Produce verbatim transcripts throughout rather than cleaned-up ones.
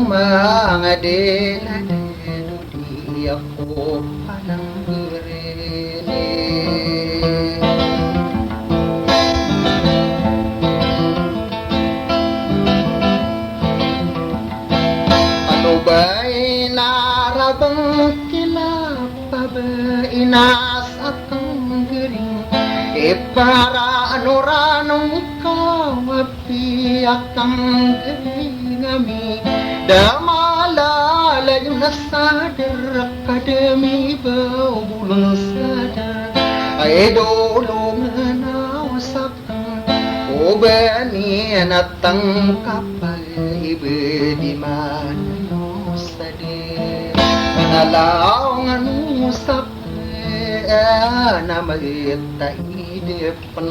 manga dela delo di ako pananggirini. Ano ba i narabang kila paba inas akang gering, ipara ano ranong kawa piya kang gering ami, da malalayon a sadar, ka da mibaw bolon sadar, ay dolongan aw sakn, o ba niyan a tangkapay, i ba di man ano sadar, na laongan o sakn, na mata i dep Pn.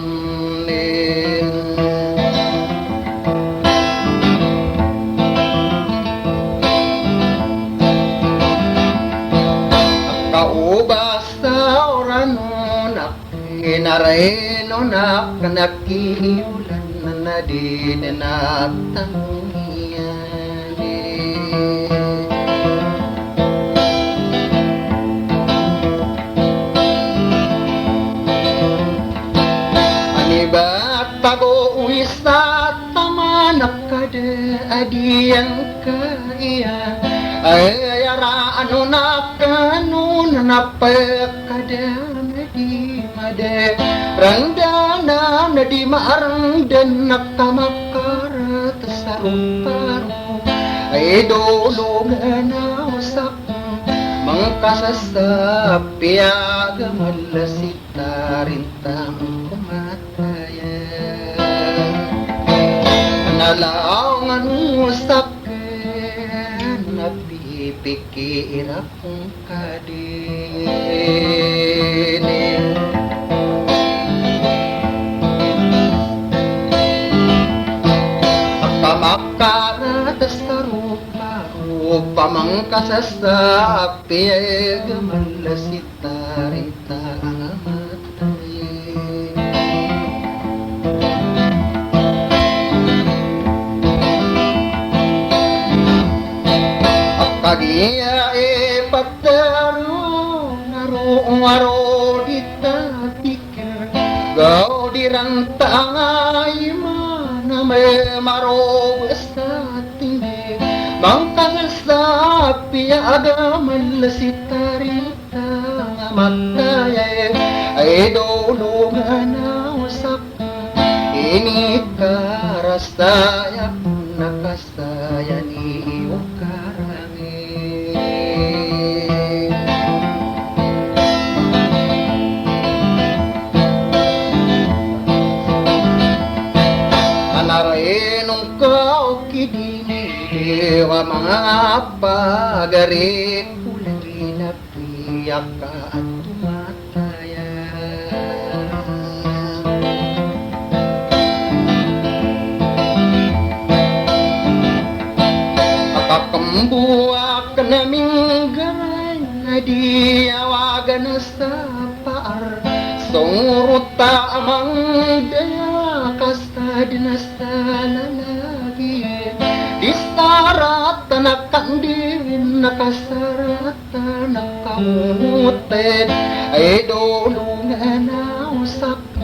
Ka o ba sa oran on a kinarain on a knakiyolan na di dn a tangiyan. Ani ba tago o isa taman a kada a di angkaya, ay ara ano na kano na napakada na di mada, randa na na di maaranda na kamakarat sa ruparo, ay dolongan aw sa mangkasasapiya a gamal si tarintang ko mataya. Na laongan o sakn a pipikira kong kadini. Ka makarat sa ruparo, pamangkasasap Piyagamal si tarita a matay. Kagiya ipataro na roo a roo di tati Gaw di ranta angay man a mamarob sa tindi, mangkasasapiya a gamal si tarita a matay, ay dolongan aw sakn, inikarasay akn a kasaya niyo karami. Anaray nong kaokidini wa manga pagari ko lagi na piyaka a tomat Akakmbo akn a minggaray na di awagan sa paar. Songorota a mangdaya ka sadn sa lalagid. Di saratan a kandirin na kasarat Tana kamoten ay dolongan aw sakn,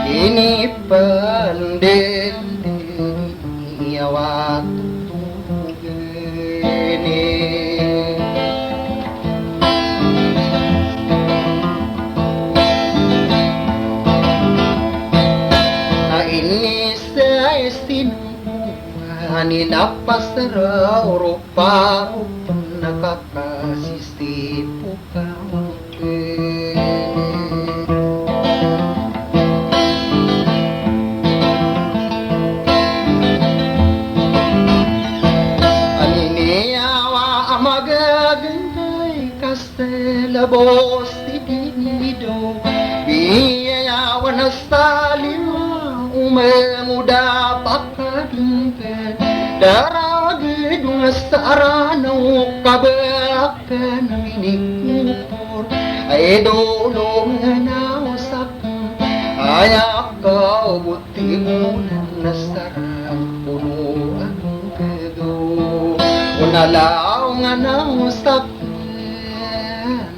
inipandendeni a watotogeni. Na inisay sinongko ani na pasaraw ro Paro pn a kakasisipo ka mangkn. Anini awa a magagnday ka sla bo si dinido. Biyayawan a salima o mangoda pakadngkn. Daragd o nga sa Aranaw ka ba akn minikopor, ay dolongan aw sakn, aya ka o bo tigonan na sarak kono a gagaw. Na laongan a osak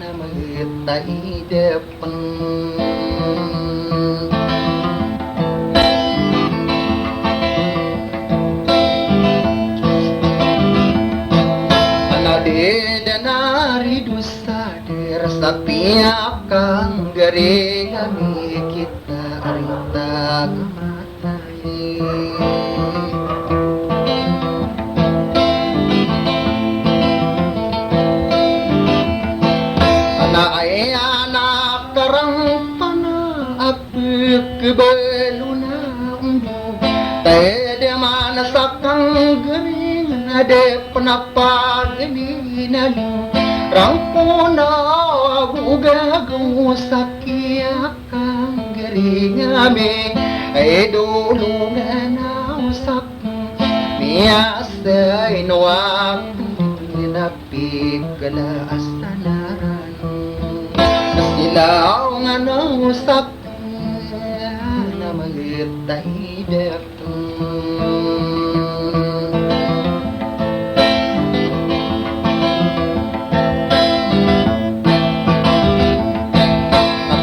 na mangita i dapn. Ana di dn a ridosa di rasa piya kanggaring ami kita a rita. Ana aya na karangpana a pkbalo na ondo, tadama na sa kanggaring na di pn a pagni na lin rangpona gogago sa kiya kanggaring ami, ay dolongan a osak. Miyasay no akn na pikala a sanaran. Silaongan a osak na mangita i dapn.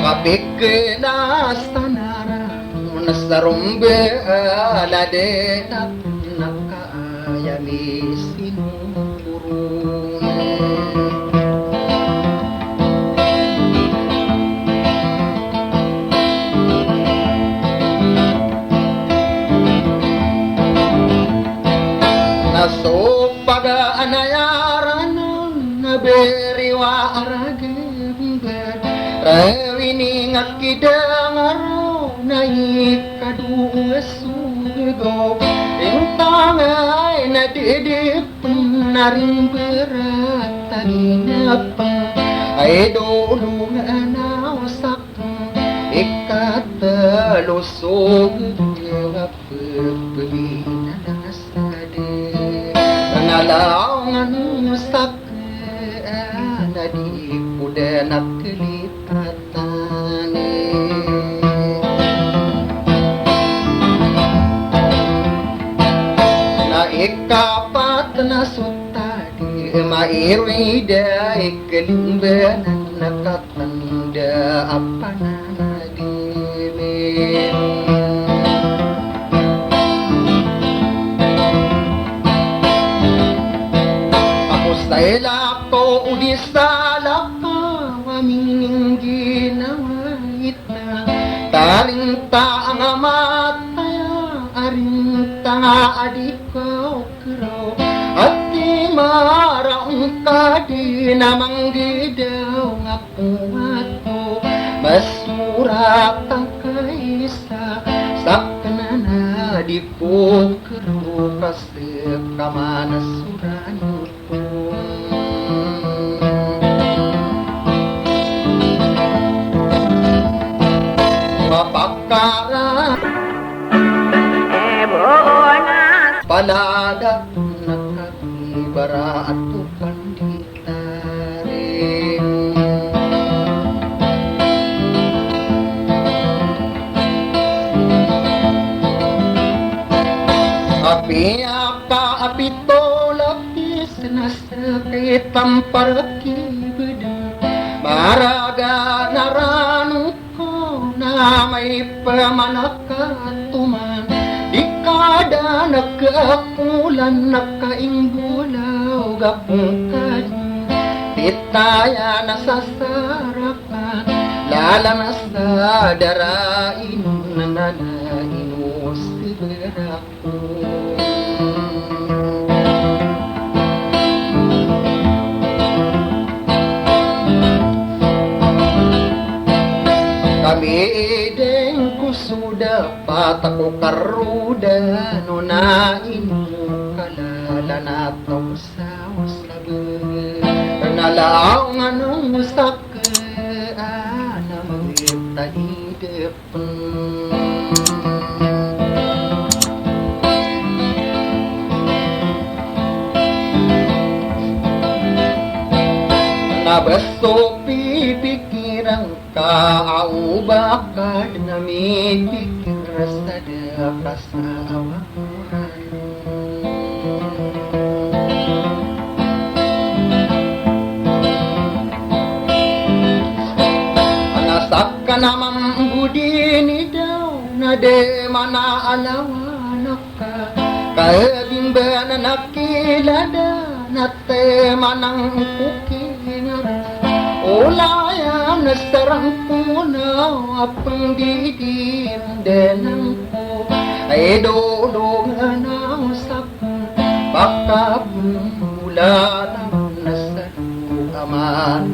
Kapikala a sanaran. Na saromba a lade na pn a kaaya mi sinokoron. Na so pagaan a aya ranan na beriwa a rageber, rawini nga kidangaro na ikadowa so gagaw. Intangay na di di pn a rimberat a ginapa, ay dolongan a osak. Ikatlo so gagaw a pepelinan a sade. Ngalaongan o sakn a di ko dn a kalipatan. Na ikapat na so tadi, mairoy da i kalimbanan na katanda a pananadimi. Ako sa ilako o di salakaw a mininggi na wait. Taring ta a nga mataya, aring ta nga a di kaw keraw. Ati maraong ka di na manggidaw nga kowato. Masorat angkai sa sakn a di ko keraw ka seka manasoran. Mapakara. Palada na kami bara ato panditari. Apiya ka apito lapis na Sakit a mparaki beda, maraga na rano ko na may pamanakatoman. Di ka da nakakolan, nakainggolaw gapon ka di. Pitaya na sasarakan, lalan a sa dara inon na nainos berak. Kami ideng ko so dapat ako karodan o na ino kalalan a taw sa osabe. Na laongan o sakn a mangita i dep Na ba so pipikiran ka a o ba ka dn a mipikir sa da ka sa awa Qur'an. Alawan ka, kabimbanan a kiladan a teman angko kingaran. Olayan a sarang ko na a pangdidindanan ko, ay dolongan a usap pakabulalan a sa Aman.